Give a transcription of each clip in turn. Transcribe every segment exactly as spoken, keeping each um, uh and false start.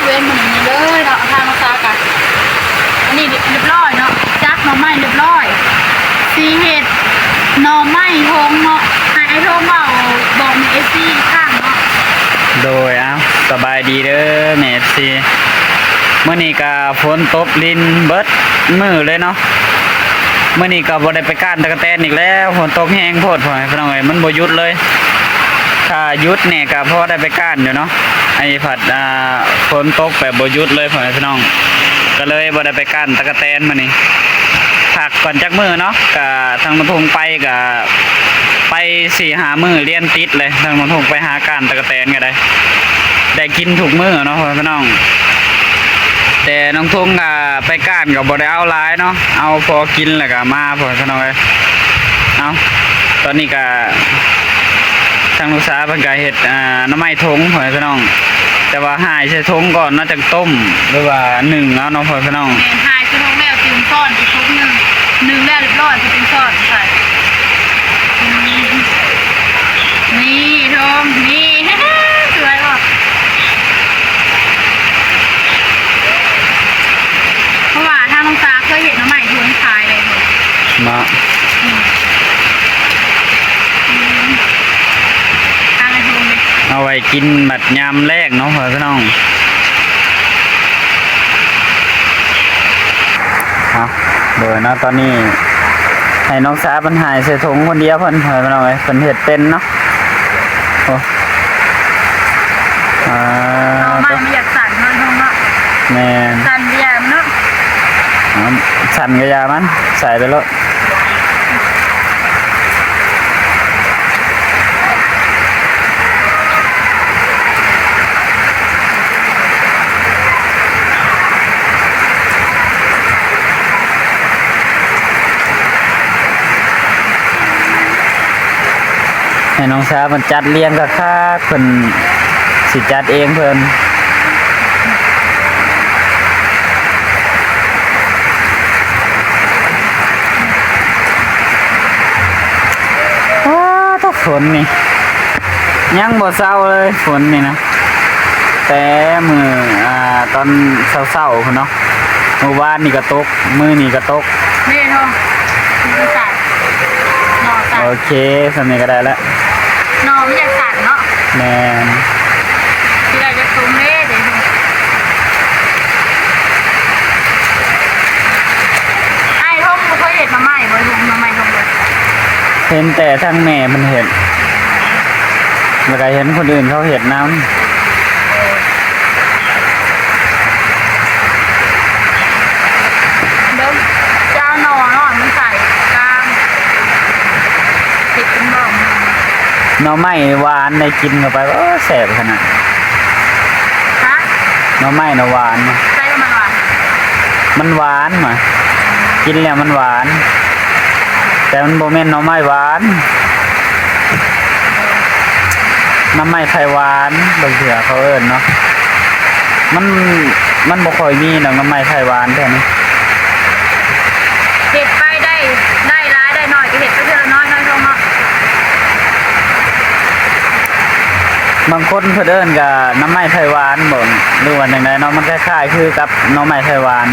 เว้นมื้อนี้เลยเนาะ ทางภาษากะ อันนี้เรียบร้อยเนาะ จัดหน่อไม้เรียบร้อย สิเฮ็ดหน่อไม้ทงเนาะ ให้อ้ายทงเว้าบอกแม่เอฟซีอีกครั้งเนาะ โดย เอ้า สบายดีเด้อแม่เอฟซี มื้อนี้กะฝนตกรินเบิดมื้อเลยเนาะ มื้อนี้กะบ่ได้ไปก้านตั๊กแตนอีกแล้ว ฝนตกแฮงโพด พ่อแม่พี่น้องเอ้ย มันบ่หยุดเลย ถ้าหยุดแหน่กะพอได้ไปก้านอยู่เนาะ ไอ้ผัด อ่า ฝนตกแบบบ่หยุดเลยพ่อแม่พี่น้อง ก็เลยบ่ได้ไปก้านตั๊กแตนมื้อนี้ พักก่อนจักมื้อเนาะ กะทางน้องทงไปกะไปสี่ห้ามื้อเรียงติดเลย ทางน้องทงไปหาก้านตั๊กแตนก็ได้ ได้กินทุกมื้อเนาะพ่อแม่พี่น้อง แต่น้องทงกะไปก้านก็บ่ได้เอาหลายเนาะ เอาพอกินแล้วก็มาพ่อแม่พี่น้องเอ้ย เอา ตอนนี้กะ ทางลูกสาวเพิ่นก็เฮ็ด อ่า หน่อไม้ทงพ่อแม่พี่น้อง แต่ว่าหายใส่ทงก่อนเนาะ จั่งต้ม หรือว่านึ่งเอาเนาะพ่อแม่พี่น้อง แม่น หายใส่ทงแล้วจึงซ่อนอีกทงหนึ่ง นึ่งแล้วเรียบร้อยจึงซ่อนใส่ อืม นี่ทง นี่ สวยบ่ เพราะว่าทางน้องสาเคยเฮ็ดหน่อไม้ทงขายเลย มา อืม อืม ตั้งให้ทงเลย เอาไว้กินบัดยามแลงเนาะพ่อพี่น้อง เอา เบิ่งเนาะ ตอนนี้ให้น้องสาเพิ่นหายใส่ทงคนเดียวเพิ่น พ่อพี่น้องเอ้ย เพิ่นเฮ็ดเป็นเนาะ โอ้ อ่า เอาไม้มันอยากสั่นเนาะทงเนาะ แม่น สั่นเบียร์มันเนาะ เอา สั่นก็อย่ามัน ใส่ไปโลด ให้น้องสาวเพิ่นจัดเรียงคักๆ เพิ่นสิจัดเองเพิ่น อ้า ตกฝนนี่ ยังบ่เซาเลยฝนนี่นะ แต่มื้อ อ่า ตอนเช้าๆ พุ้นเนาะ มื้อวานนี่ก็ตก มื้อนี้ก็ตก นี่เนาะ มือสั่น หน่อสั่น โอเค ส่ำนี้ก็ได้ละ หน่อมันอยากสั่นเนาะ แม่น สิได้จักซุมเด้เดี๋ยวนี้ อ้ายทงบ่เคยเฮ็ดหน่อไม้บ่ลุง หน่อไม้ทงเลย เห็นแต่ทางแม่มันเฮ็ด แล้วก็เห็นคนอื่นเขาเฮ็ดนำ เบิ่ง จะเอาหน่อเนาะมันใส่กลาง เฮ็ดเป็นบ่ หน่อไม้หวานได้กินเข้าไป โอ้ แซ่บขนาด ฮะ หน่อไม้น่ะหวาน ใส่มันหวาน มันหวานมา กินแล้วมันหวาน แต่มันบ่แม่นหน่อไม้หวาน หน่อไม้ไผ่หวาน บางเทื่อเขาเอิ้นเนาะ มัน มันบ่ค่อยมีดอกหน่อไม้ไผ่หวานแถวนี้ เฮ็ดไปได้ ได้หลายได้น้อยก็เฮ็ดไปเทื่อละน้อยน้อยลงเนาะ บางคนเพิ่นเอิ้นก็หน่อไม้ไผ่หวานบ่ หรือว่าจั่งใดเนาะ มันคล้ายๆ คือกับหน่อไม้ไผ่หวาน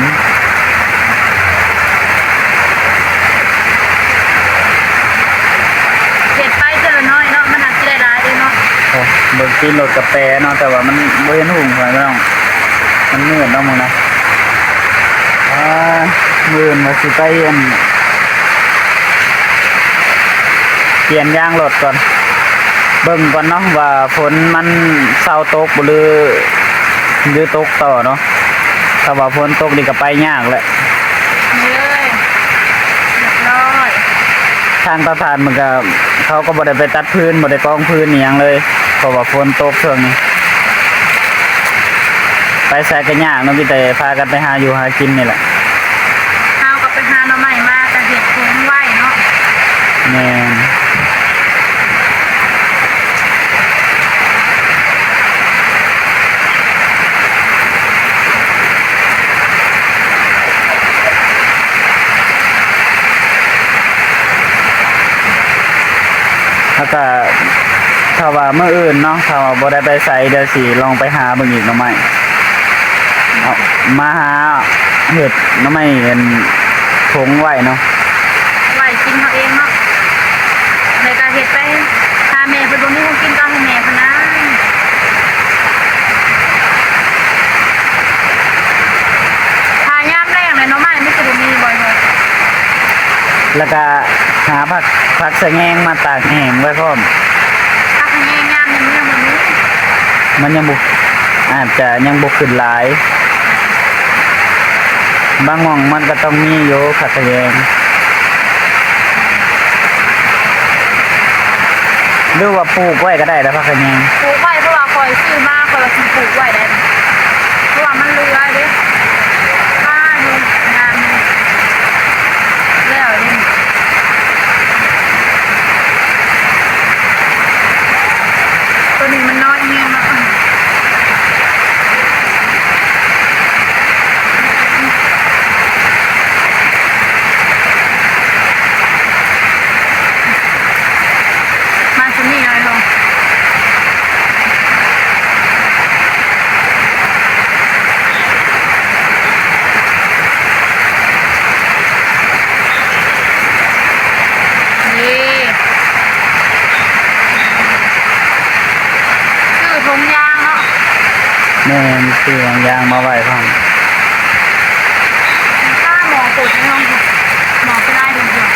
เฮ็ดไปเทื่อละน้อยเนาะ มันอาจสิได้หลายเด้เนาะ โอ้ เบิ่งตีนรถกาแฟเนาะ แต่ว่ามันบ่เห็นหุงพ่อแม่พี่น้อง มันมืดเนาะมื้อนะ อ่า มื้ออื่นว่าสิไปอัน เปลี่ยนยางรถก่อน เบิ่งก่อนเนาะว่าฝนมันเซาตกบ่ หรือ หรือตกต่อเนาะ ถ้าว่าฝนตกนี่ก็ไปยากแหละ นี่เลย เรียบร้อย ทางเตาถ่านมันก็ เขาก็บ่ได้ไปตัดฟืน บ่ได้กองฟืนอีหยังเลย เพราะว่าฝนตกช่วงนี้ ไปไสก็ยากเนาะ มีแต่พากันไปหาอยู่หากินนี่แหละ เฮาก็ไปหาหน่อไม้มาก็เฮ็ดคงไว้เนาะ แม่น แล้วก็ถ้าว่ามื้ออื่นเนาะ ถ้าว่าบ่ได้ไปไส เดี๋ยวสิลองไปหาเบิ่งอีกหน่อไม้ เอามาหาเฮ็ดหน่อไม้อันผงไว้เนาะ ไว้กินเฮาเองเนาะ แล้วก็เฮ็ดไป ถ้าแม่เพิ่นบ่มีของกินก็ให้แม่เพิ่นนะ ถ้ายามแล้งเลยหน่อไม้มันสิบ่มีบ่อยๆ แล้วก็หาผัก ผักสะแงงมาตากแห้งไว้พร้อม ผักสะแงงยามนี้มันยังบ่มี มันยังบ่ อาจจะยังบ่ขึ้นหลาย บางหม่องมันก็ต้องมีอยู่ผักสะแงง หรือว่าปลูกไว้ก็ได้แล้วผักสะแงง ปลูกไว้ เพราะว่าข้อยซื้อมา ข้อยว่าสิปลูกไว้ได้ เพราะว่ามันเหลือเด้ อ้า อยู่ งามอยู่ แล้วเด้ ตัวนี้มันน้อยแฮงเนาะ มาซุมนี้หน่อยลง นี่ ซื้อถุงยางเนาะ แม่น ซื้อถุงยางมาไว้พร้อม ถ้าหมอปวดในห้อง หมอเป็นไรเดียว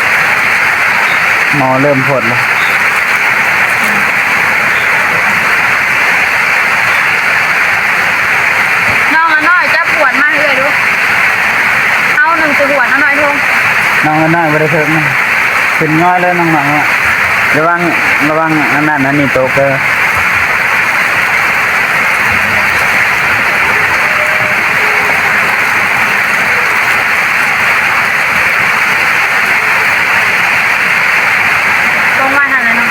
หมอเริ่มปวดแล้ว น้องละน้อยจับขวดมาให้เอื้อยดู เอาหนึ่งตัวขวดละน้อยทง น้องละน้อยบ่ได้เถิงนะ ขึ้นง่อยเลยน้องๆอะ ระวัง ระวังอันนั้นอันนี้ตกเด้อ ลงมาหั่นแล้วเนาะ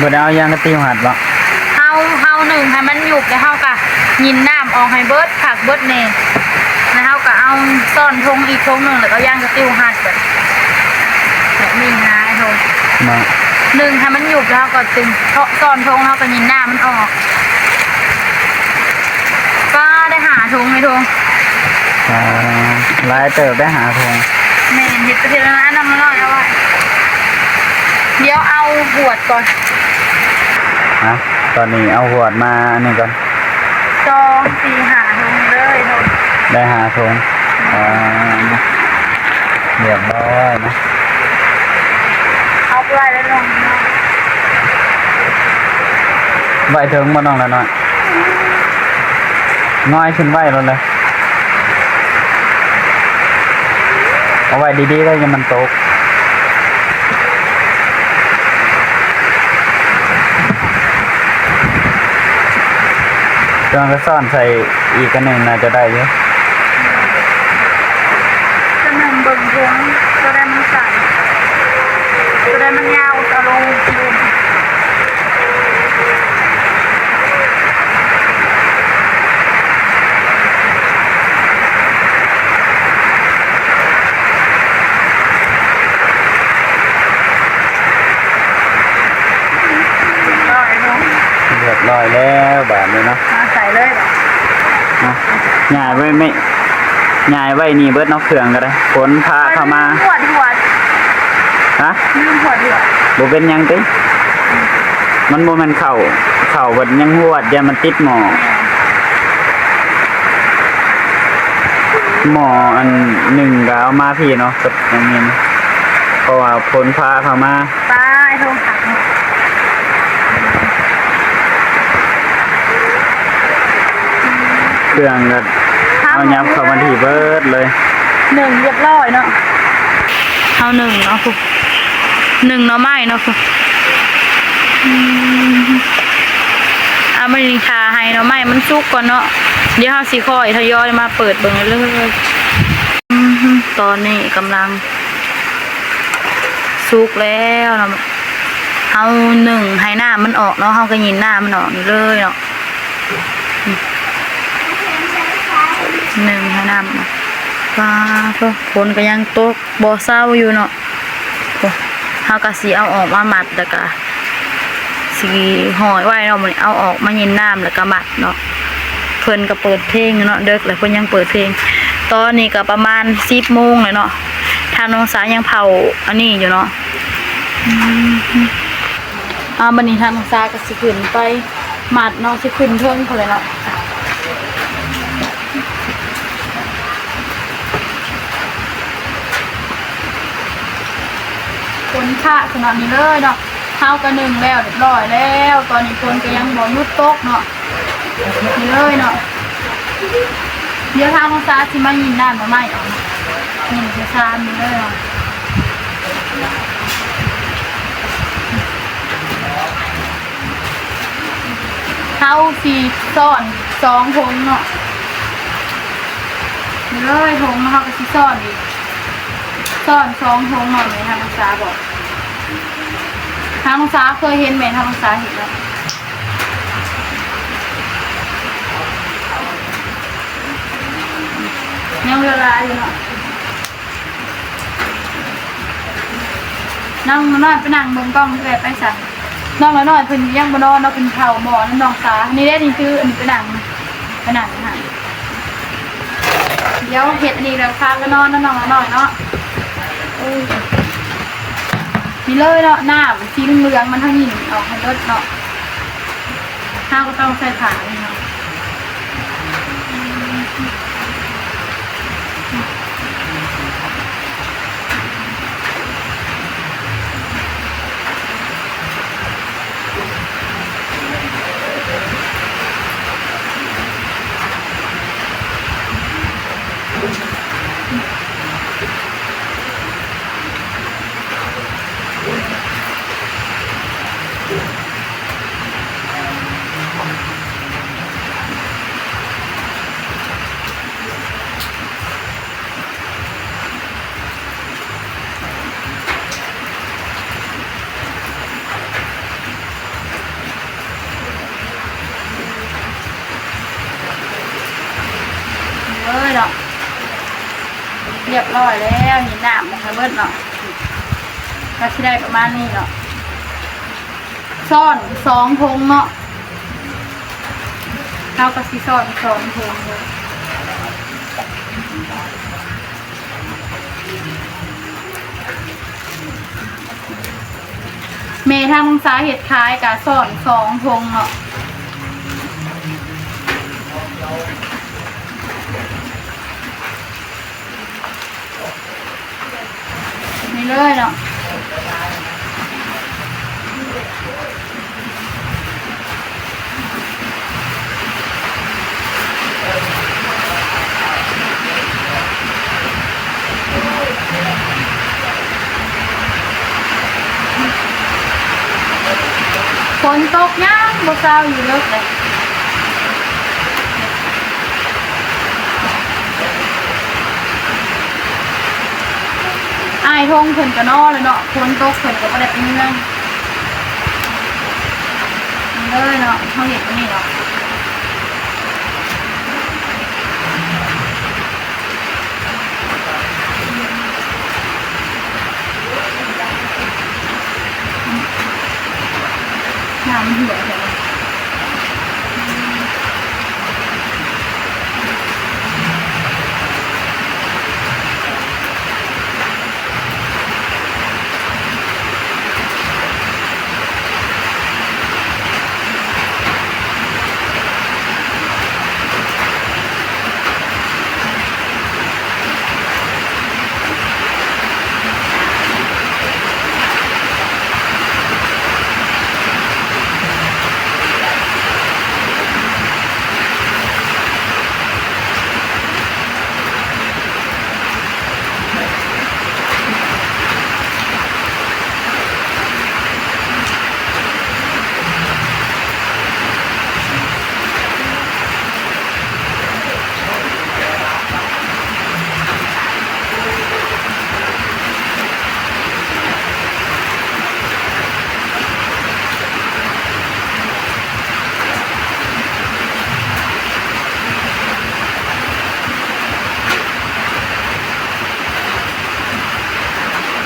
บ่ได้เอายางกะติวหัดบ่ เฮา เฮานึ่งให้มันยุบ แล้วเฮากะยินน้ำออกให้เบิดคักเบิดแน่ แล้วเฮากะเอาซ้อนทงอีกทงหนึ่ง แล้วก็ยางกะติวหัดแบบ แบบนี้นะไอ้ทง เนาะ นึ่งให้มันยุบ แล้วเฮากะตึงเทาะซ้อนทง เฮากะยินน้ำมันออก ก็ได้ห้าทงไอ้ทง อ่า หลายเติบได้ห้าทง แม่น เฮ็ดไปทีละอันน้ำน้อยเอาไว้ เดี๋ยวเอาหวดก่อน ฮะ ตอนนี้เอาหวดมาอันนี้ก่อน สอง สี่ ห้าทงเลยทง ได้ห้าทง อ่า เรียบร้อยนะ เอาไปไว้แล้วลง ไว้เถิงบ่น้องละน้อย ง่อยขึ้นไว้แล้วเลย เอาไว้ดีๆ แล้วอย่ามันตก จอนก็ซ่อนใส่อีกอันหนึ่งน่าจะได้อยู่ จะแม่นเบิ่งทง ตัวใดมันสั้น ตัวใดมันยาว จะลง เรียบร้อยแล้วบาดนี้เนาะ มาใส่เลยบ่ อ่ะ ย้ายไว้ไม่ ย้ายไว้นี่เบิดเนาะ เครื่องก็ได้ ฝนพาเข้ามา หวดหวด ฮะ ลืมหวดหวด บ่เป็นหยังติ มันบ่แม่นเข้า เข้าบัดยังหวด ย่านมันติดหม้อ แม่น หม้ออันหนึ่งก็เอามาพี่เนาะ กับอันนี้นะ เพราะว่าฝนพาเข้ามา ไปโทรศัพท์ เครื่องก็เอายับเข้ามาที่เบิดเลย หนึ่งเรียบร้อยเนาะ เอาหนึ่งเนาะพุ้น หนึ่งหน่อไม้เนาะพุ้น อืม เอามานี่ ถ้าให้หน่อไม้มันสุกก่อนเนาะ เดี๋ยวเฮาสิค่อยทยอยมาเปิดเบิ่งเลย อืม ตอนนี้กำลังสุกแล้วเนาะ เฮานึ่งให้น้ำมันออกเนาะ เฮาก็ยินน้ำมันออกนี่เลยเนาะ นึ่งให้น้ำออก ว้าโธ่ ฝนก็ยังตกบ่เซาอยู่เนาะ โอ้ เฮาก็สิเอาออกมามัด แล้วก็สิห้อยไว้เนาะ มื้อนี้เอาออกมายินน้ำแล้วก็มัดเนาะ เพิ่นก็เปิดเพลงอยู่เนาะ ดึกแล้วเพิ่นยังเปิดเพลง ตอนนี้ก็ประมาณสิบโมงแล้วเนาะ ทางน้องสายังเผาอันนี้อยู่เนาะ อืม อ่า บัดนี้ทางน้องสาก็สิขึ้นไปมัดเนาะ สิขึ้นเทิงพู้นแหละเนาะ ฝนคะขนาดนี้เลยเนาะ เฮาก็นึ่งแล้วเรียบร้อยแล้ว ตอนนี้ฝนก็ยังบ่หยุดตกเนาะ นี่เลยเนาะ เดี๋ยวทางน้องสาสิมายินน้ำหน่อไม้ออก ยินซามนี่เลยเนาะ เฮาสิซ้อนสองถุงเนาะ นี่เลยถุงเฮาก็สิซ้อนอีก ซ้อนสองถุงเนาะ แม่ทางน้องสาบอก ทางน้องสาเคยเห็นแม่ทางน้องสาเฮ็ดเนาะ ยังเหลือหลายอยู่เนาะ น้องน้อยไปนั่งเบิ่งกล้องเรื่อยไปซะ น้องน้อยเพิ่นยังบ่นอนเนาะ เพิ่นเฒ่าหมอนำน้องสา นี่เด้ นี่คืออันนี้ไปนั่ง ไปนั่งนะ เดี๋ยวเฮ็ดอันนี้แล้วพาก็นอนเนาะน้องน้อยเนาะ โอ้ย นี่เลยเนาะ น้ำสีเหลืองๆ มันเท่านี้ออกให้เบิดเนาะ เฮาก็ต้องใส่ผ้านี่เนาะ เลยเนาะ เรียบร้อยแล้ว นี่น้ำมันก็เบิดเนาะ ก็สิได้ประมาณนี้เนาะ ซ้อนสองถุงเนาะ เฮาก็สิซ้อนสองถุงเลย แม่ทางสาเฮ็ดขายก็ซ้อนสองถุงเนาะ นี่เลยเนาะ ฝนตกยังบ่เซาอยู่เลิกเลย อ้ายทงเพิ่นก็นอนแล้วเนาะ ฝนตกเพิ่นก็บ่ได้ไปเมือง นี่เลยเนาะ เฮาเฮ็ดอันนี้เนาะ น้ำเหือดเลย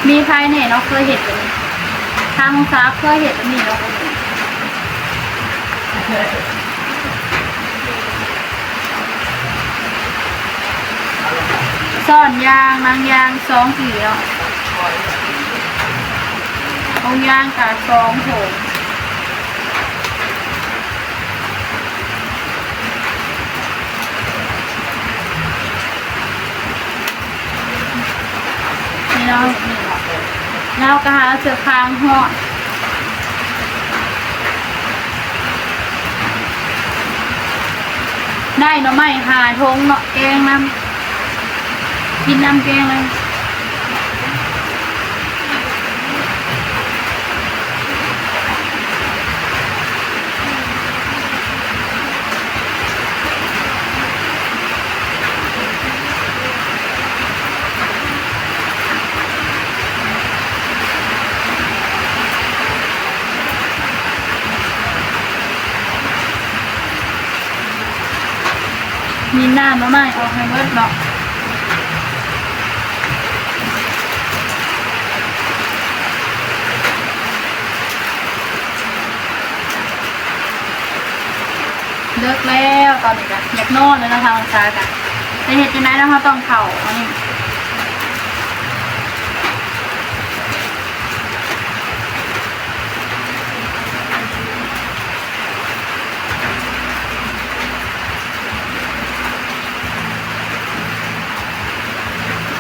มีไผแหน่เนาะเคยเฮ็ดแบบนี้ ทางสาวเคยเฮ็ดแบบนี้เนาะ ซ้อนยาง หนังยางสองปีเนาะ ถุงยางกะสองถุง นี่เนาะ นี่เนาะ ลาวกะหาเสื้อผ้าฮ้อน ได้หน่อไม้ห้าถุงเนาะ แกงนำ กินนำแกงเลย มีน้ำมาใหม่ออกให้เบิดเนาะ เลิกแล้ว ตอนนี้กะอยากนอนแล้วนะคะ องศากะ แต่เฮ็ดจั่งใด๋เนาะ เราต้องเข้าอันนี้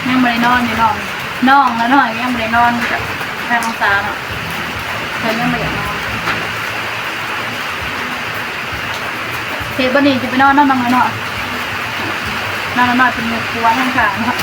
ยังบ่ได้นอนอยู่น้อง น้องละน้อยยังบ่ได้นอน มีแต่ทางองศาเนาะ เพิ่นยังบ่อยากนอน เฮ็ดบ่นี่จะไปนอนนำน้องน้อย น้องน้อยเป็นหมู่ครัวทางข้างเนาะ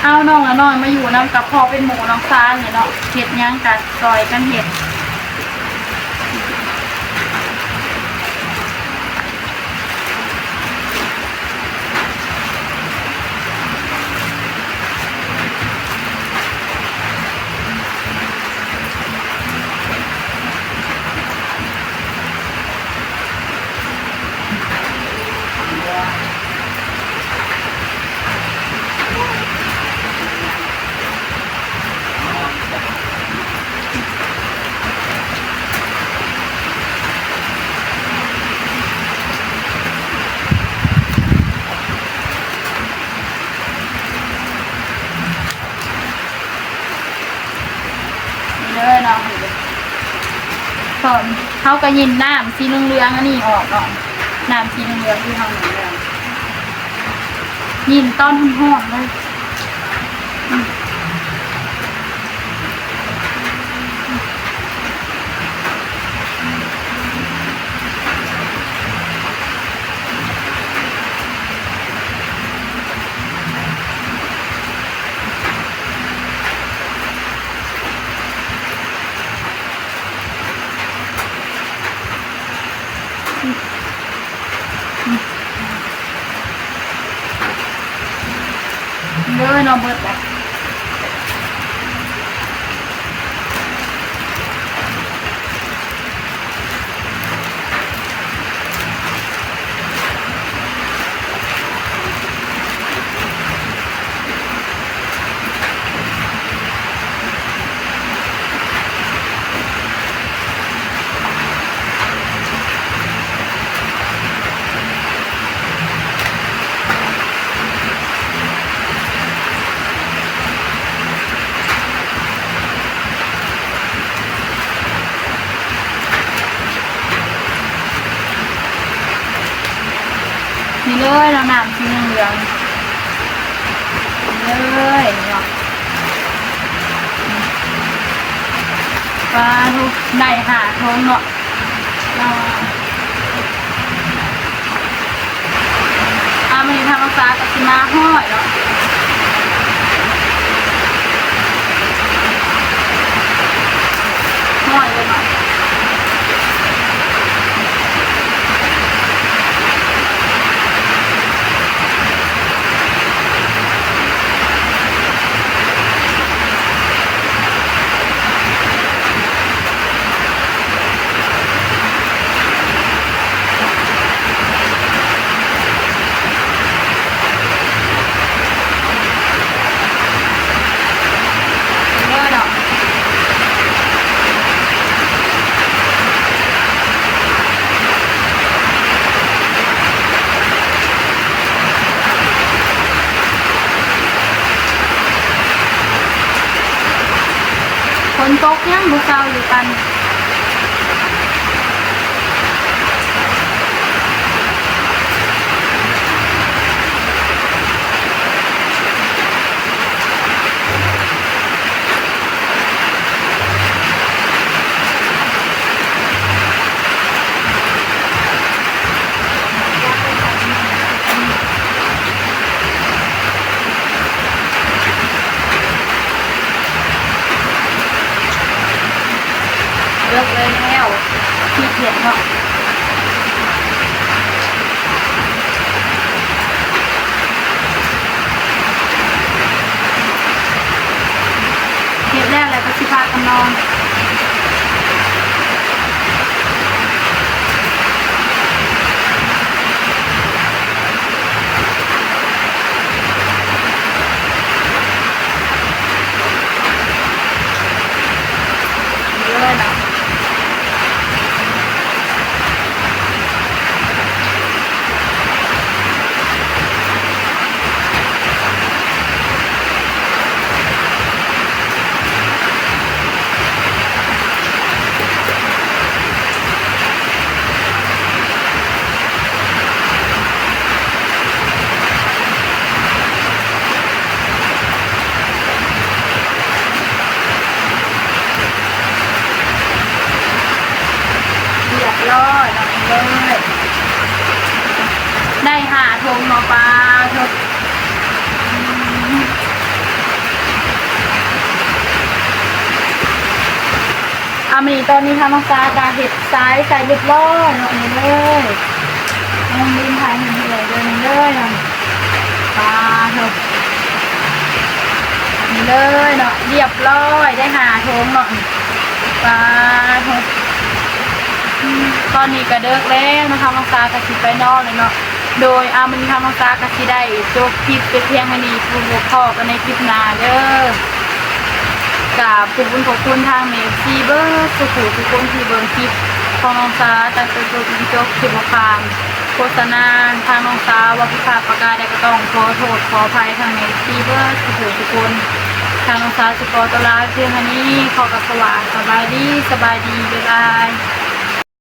เอาน้องละน้อยมาอยู่นำกับพ่อเป็นหมู่น้องซานนี่เนาะ เฮ็ดหยังกะซ่อยกันเฮ็ด นี่เลยเนาะ พร้อม เฮาก็ยินน้ำสีเหลืองๆอันนี้ออกเนาะ น้ำสีเหลืองๆที่เฮาหนึ่งเรื่อง ยินตอนฮ้อนๆเลย เด้อเนาะ เบิดละ นี่เลยเนาะ น้ำสีเหลืองๆ นี่เลยเนาะ ปลาทุก ได้ห้าถุงเนาะ อ่า อ่า มื้อนี้ทางองศาก็สิมาฮ้อยเนาะ ฝนตกยังบ่เซาอยู่ปานนี้ เลิกเลยแล้ว ขี้เกียจเนาะ เก็บแล้ว แล้วก็สิพากันนอน เยอะนะ เรียบร้อย เอาไปเลย ได้ห้าถุงเนาะ ปาโท อามีตอนนี้ทางน้องซาก็เฮ็ดทรายใส่เรียบร้อยเนาะ นี่เลย น้องลินถ่ายให้เห็นเลย เดินเลยเนาะ ปาโท นี่เลยเนาะ เรียบร้อย ได้ห้าถุงเนาะ ปาโท ตอนนี้ก็เดิกแล้วนะคะ น้องซาก็สิไปนอนเลยเนาะ โดย อามันนี้ค่ะ น้องซาก็สิได้จบคลิปไปเพียงเท่านี้ พบพ้อกันในคลิปหน้าเด้อ กราบขอบคุณขอบคุณทางเอฟซีเบิดทุกผู้ทุกคนที่เบิ่งคลิปของน้องซาตั้งแต่ต้นจนจบ ที่บ่ผ่านโฆษณาทางน้องซาว่าผิดพลาดประการใดก็ต้องขอโทษขออภัยทางเอฟซีเบิดทุกผู้ทุกคน ทางน้องซาสิขอตัวลาเพียงเท่านี้ ขอกราบสวัสดี สบายดี สบายดี บ๊ายบาย